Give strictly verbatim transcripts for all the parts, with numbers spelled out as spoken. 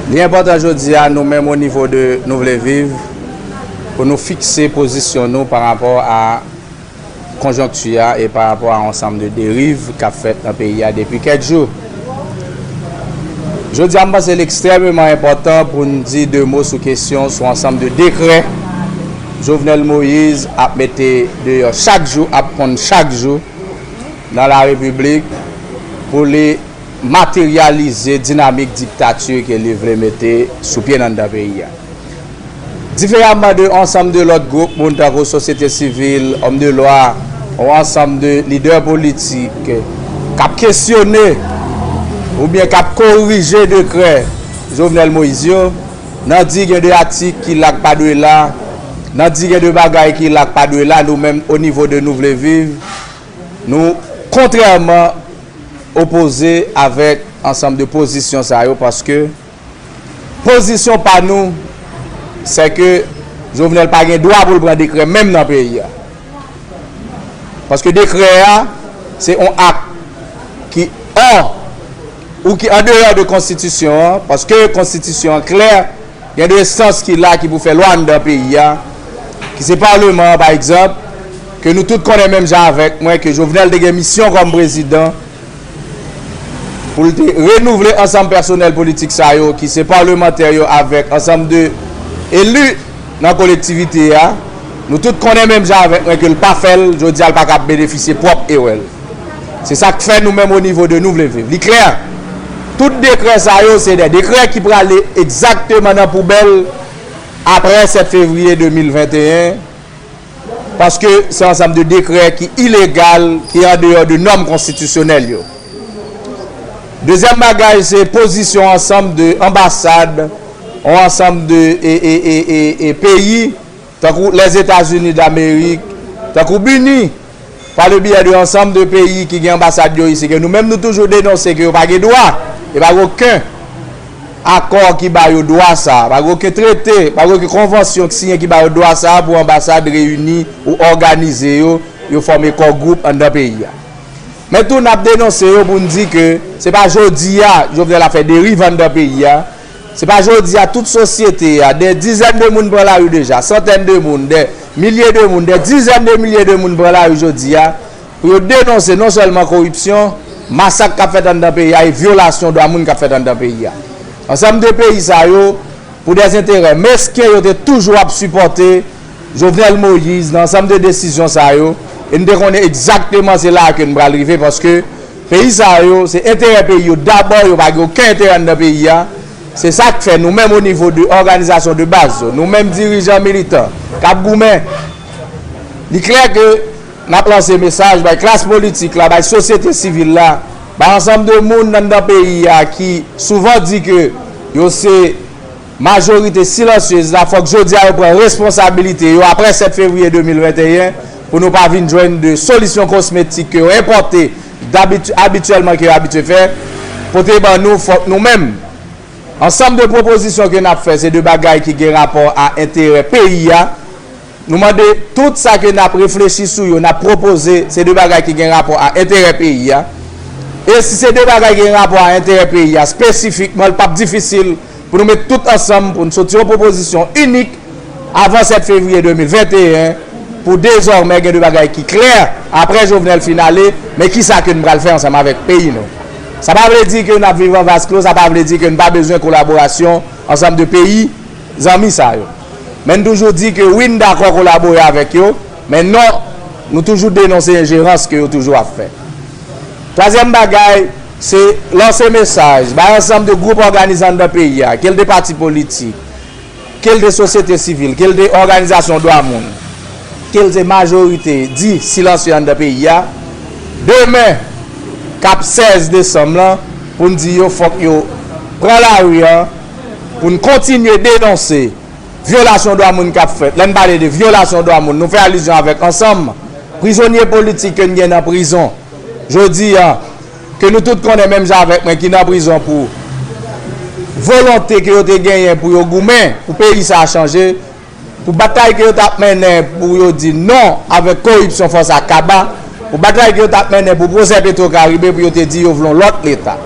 Li enpòtan jodi a, nou menm o nivo de Nou Vle Viv, pou nou fikse pozisyon nou pa rapò a konjonkti a e pa rapò a yon ansanm de deriv k ap fèt nan peyi a depi kèk jou. Jodi a, m panse l ekstrèmeman enpòtan pou n di de mo sou kesyon, sou ansanm de dekrè Jovenel Moïse ap mete deyò chak jou, ap ponn chak jou nan la Repiblik pou li materyalize dinamik diktati ke li vle mete sou pye nan anndan peyi a. Diferaman de ansanm de lòt gwoup moun tankou sosyete sivil, òm de lwa, yon ansanm de lidè politik k ap kesyone oubyen k ap korije dekrè Jovenel Moïse yo, nan di gen de atik ki la k pa dwe la, nan di gen de bagay ki la k pa dwe la, nou menm o nivo de Nou Vle Viv, nou kontrèman opoze avèk ansanm de pozisyon sa yo, paske pozisyon pa nou, se ke Jovenel pa gen dwa pou l pran dekrè menm nan peyi a. Paske dekrè a, se yon ak ki an, ou ki andeyò de konstitisyon an, paske konstitisyon an klè, gen de enstans ki la ki pou fè lwa anndan peyi a, ki se Paleman an, pa egzanp, ke nou tout konnen menm jan avèk mwen ke Jovenel te gen misyon kòm prezidan pou l te renouvle ansanm pèsonèl politik sa yo, ki se palmantè yo avèk ansanm de eli nan kolektivite a. Nou tout konnen menm jan avèk mwen ke l pa fè l, jodi a l pa ka benefisye pwòp erè l. Se sa k fè nou menm o nivo de Nou Vle Viv, li klè. Tout dekrè sa yo, se de dekrè ki prale egzakteman nan poubèl apre sèt fevriye de mil venteyen, paske se ansanm de dekrè ki ilegal, ki andeyò de nòm konstitisyonèl yo. Dezyèm bagay, se pozisyon ansanm de anbasad, yon ansanm de e, e, e, e, e peyi, tankou Lèzetazini Damerik, tankou BINUH, pa le byè de ansanm de peyi ki gen anbasad yo isi, ke nou menm nou toujou denonse ke yo pa gen dwa, e pa gen okenn akò ki ba yo dwa sa, pa gen okenn trete, pa gen okenn konvansyon ki siyen ki ba yo dwa sa pou anbasad reyini ou òganize yo, yo fòme kò gwoup anndan peyi a. Men tou, n ap denonse yo pou n di ke se pa jodi a Jovenel ap fè deriv anndan peyi a, se pa jodi a tout sosyete a, dè dizèn de moun pran lari deja, santèn de moun, dè milye de moun, dè dizèn de milye de moun pran lari jodi a, pou yo denonse non sèlman koripsyon, masak k ap fèt anndan peyi a e vyolasyon dwa moun k ap fèt anndan peyi a. Ansanm de peyi sa yo, pou dè enterè mesken, yo te toujou ap sipòte Jovenel Moïse nan ansanm de desizyon sa yo, e n te konnen egzakteman se la a ke n pral rive, paske peyi sa yo, se enterè peyi yo dabò, yo pa gen okenn enterè anndan peyi a. Se sa k fè nou menm o nivo de òganizasyon de baz yo, nou menm dirijan militan k ap goumen, li klè ke n ap lanse mesaj bay klas politik la, bay sosyete sivil la, bay ansanm de moun anndan peyi a ki souvan di ke yo se majorite silansyez la, fòk jodi a yo pran responsabilite yo apre sèt fevriye de mil venteyen pou nou pa vin jwenn de solisyon kosmetik ke yo enpòte dabiti-, abityèlman ke yo abitye fè, pote ban nou, fòk nou menm, ansanm de pwopozisyon ke n ap fè, se de bagay ki gen rapò a enterè peyi a. Nou mande tout sa ke n ap reflechi sou yo, n ap pwopoze, se de bagay ki gen rapò a enterè peyi a. E si se de bagay ki gen rapò a enterè peyi a, espesifikman, l p ap difisil pou nou met tout ansanm, pou n soti yon pwopozisyon inik avan sèt fevriye de mil venteyen, pou dezòmè gen de bagay ki klè, apre Jovenel fin ale, men kisa ke n pral fè ansanm avèk peyi nou. Sa pa vle di ke n ap viv an vaz klo, sa pa vle di ke n pa bezwen kolaborasyon ansanm de peyi zanmi sa yo. Men n toujou di ke wi, n dakò kolabore avèk yo, men non, nou toujou denonse enjerans ke yo toujou ap fè. Twazyèm bagay, se lanse mesaj bay ansanm de gwoup òganizan anndan peyi a, ke l de pati politik, ke l de sosyete sivil, ke l de òganizasyon dwa moun, ke l de majorite di silansye anndan peyi a, demen, k ap sèz desanm lan, pou n di yo fòk yo pran lari an, pou n kontinye denonse vyolasyon dwa moun k ap fèt. Lè n pale de vyolasyon dwa moun, nou fè alizyon avèk ansanm prizonye politik ke n gen nan prizon. Jodi a, ke nou tout konnen menm jan avèk mwen ki nan prizon pou volonte ke yo te genyen pou yo goumen, pou peyi sa a chanje, pou batay ke yo t ap mennen pou yo di non avèk koripsyon, fò sa kaba, pou batay ke yo t ap mennen pou pwosè Petwokaribe, pou yo te di yo vle yon lòt Leta.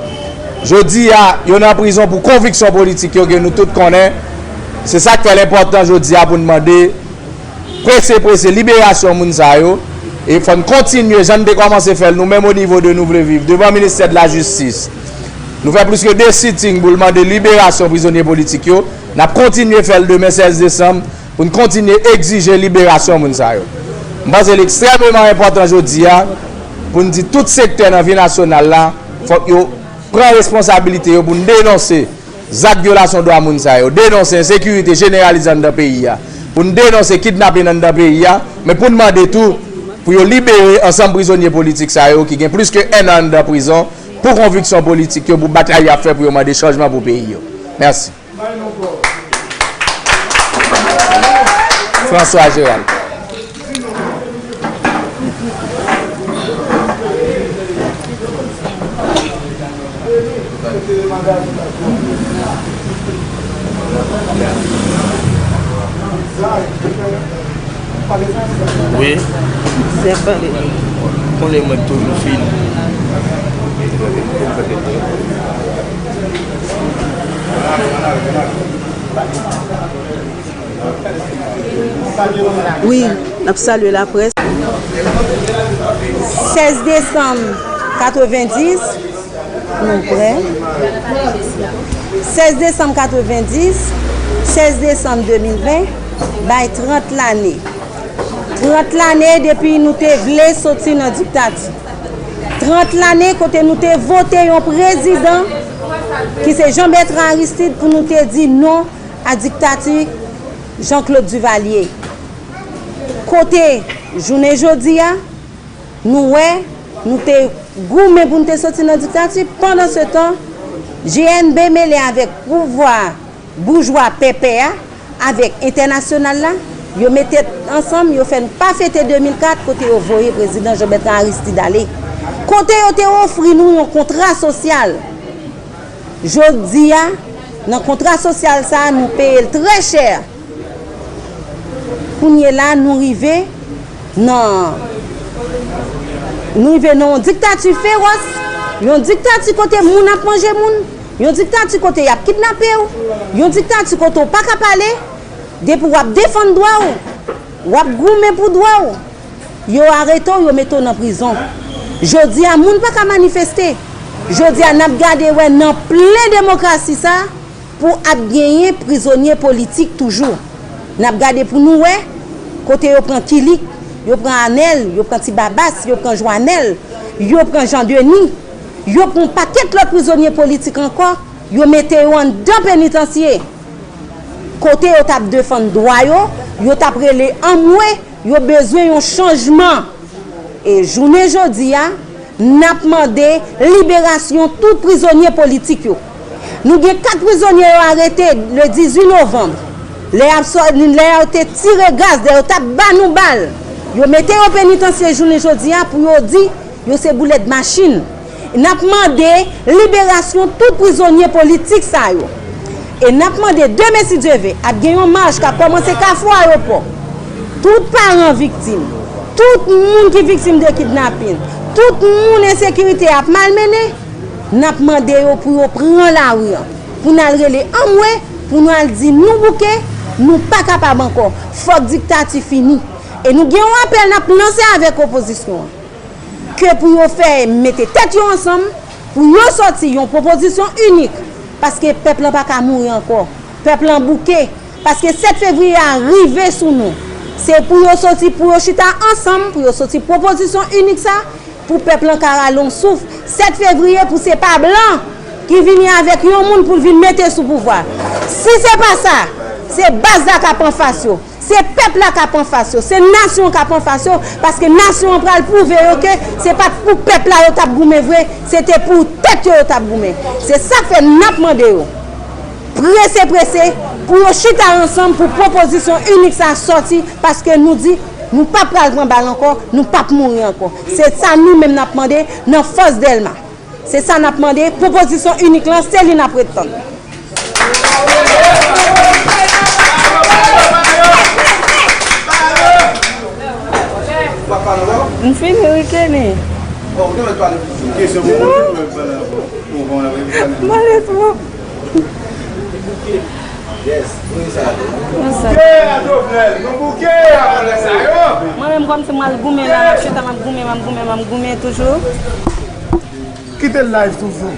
Jodi a, yo nan prizon pou konviksyon politik yo ke nou tout konnen. Se sa k fè l enpòtan jodi a pou n mande prese, prese liberasyon moun sa yo. E fò n kontinye, jan n te kòmanse fè l, nou menm o nivo de Nou Vle Viv, devan ministè de la jistis. Nou fè plis ke de sitting pou l mande liberasyon prizonye politik yo. N ap kontinye fè l demen sèz desanm pou n kontinye egzije liberasyon moun sa yo. M panse l ekstrèmeman enpòtan jodi a pou n di tout sektè nan vi nasyonal la, fòk yo pran responsabilite yo pou n denonse zak vyolasyon dwa moun sa yo, denonse ensekirite jeneralize anndan peyi a, pou n denonse kidnapin anndan peyi a, men pou n mande tou pou yo libere ansanm prizonye politik sa yo ki gen plis ke en an anndan prizon pou konviksyon politik yo, pou batay y ap fè pou yo mande chanjman pou peyi yo. Mèsi. François Gérald. Wi. Konnen mwen toujou fini. Wi, n ap salye laprès. Sèz desanm katrevenndis, nou prè. Sèz desanm katrevenndis, sèz desanm de mil ven, bay trant lane. Trant lane depi nou te vle soti nan diktati. Trant lane kote nou te vote yon prezidan ki se Jean Bertrand Aristide pou nou te di non a diktati Jean Claude Duvalier. Kote, jounen jodi a, nou wè, nou te goumen pou n te soti nan diktati, pandansetan, G N B mele avèk pouvwa boujwa pèpè a, avèk entènasyonal la, yo met tèt ansanm, yo fè n pa fete de mil kat, kote yo voye prezidan Jean Bertrand Aristide ale. Kote yo te ofri nou yon kontra sosyal. Jodi a, nan kontra sosyal sa a, nou peye l trè chè. Kounye la, nou rive nan, nou rive nan yon diktati fewòs, yon diktati kote moun ap manje moun, yon diktati kote y ap kidnape w, yon diktati kote w pa ka pale, depi w ap defann dwa w, w ap goumen pou dwa w, yo arete w, yo mete w nan prizon. Jodi a, moun pa ka manifeste. Jodi a, n ap gade wè nan plen demokrasi sa, pou ap genyen prizonye politik toujou. N ap gade pou nou wè, kote yo pran Kilik, yo pran Anèl, yo pran Ti Babas, yo pran Jwanèl, yo pran Jan Deni, yo pran yon pakèt lòt prizonye politik ankò, yo mete yo anndan penitansye. Kote yo t ap defann dwa yo, yo t ap rele anmwe, yo bezwen yon chanjman. E jounen jodi a, n ap mande liberasyon tout prizonye politik yo. Nou gen kat prizonye yo arete le dizuit novanm. Lè y ap sò-, lè yo te tire gaz, lè yo t ap ba nou bal, yo mete yo penitansye jounen jodi a pou yo di yo se boulèt machin. N ap mande liberasyon tout prizonye politik sa yo. E n ap mande demen, si Dye ve, ap gen yon mach k ap kòmanse Kafou Ayewopò. Tout paran viktim, tout moun ki viktim de kidnapin, tout moun ensekirite ap malmennen, n ap mande yo pou yo pran lari an, pou n al rele anmwe, pou nou al di nou bouke, nou pa kapab ankò. Fòk diktati fini. E nou gen yon apèl n ap lanse avèk opozisyon an. Ke pou yo fè mete tèt yo ansanm, pou yo sòti yon pwopozisyon inik, paske pèp lan pa ka mouri ankò. Pèp lan bouke, paske sèt fevriye a rive sou nou. Se pou yo sòti, pou yo chita ansanm, pou yo sòti pwopozisyon inik sa, pou pèp lan ka rale yon souf. Sèt fevriye pou se pa blan ki vini avèk yon moun pou l vin mete sou pouvwa. Si se pa sa, se baz la k ap anfas yo. Se pèp la k ap anfas yo, se nasyon k ap anfas yo, paske nasyon an pral pwouve yo ke se pa t pou pèp la yo t ap goumen vre, se te pou tèt yo yo t ap goumen. Se sa k fè n ap mande yo, prese, prese, pou yo chita ansanm pou pwopozisyon inik sa a sòti, paske nou di, nou p ap pral pran bal ankò, nou p ap mouri ankò. Se sa nou menm n ap mande nan Fòs Dèlma. Se sa n ap mande, pwopozisyon inik lan, se li n ap ret tann. M fini, wi, Kenny. Non. Male twòp. Yes, wi, sa. Konsa. Mwen menm kòmsi m al goumen la, m ap chita, m ap goumen, m ap goumen, m ap goumen toujou. Kite l live toujou.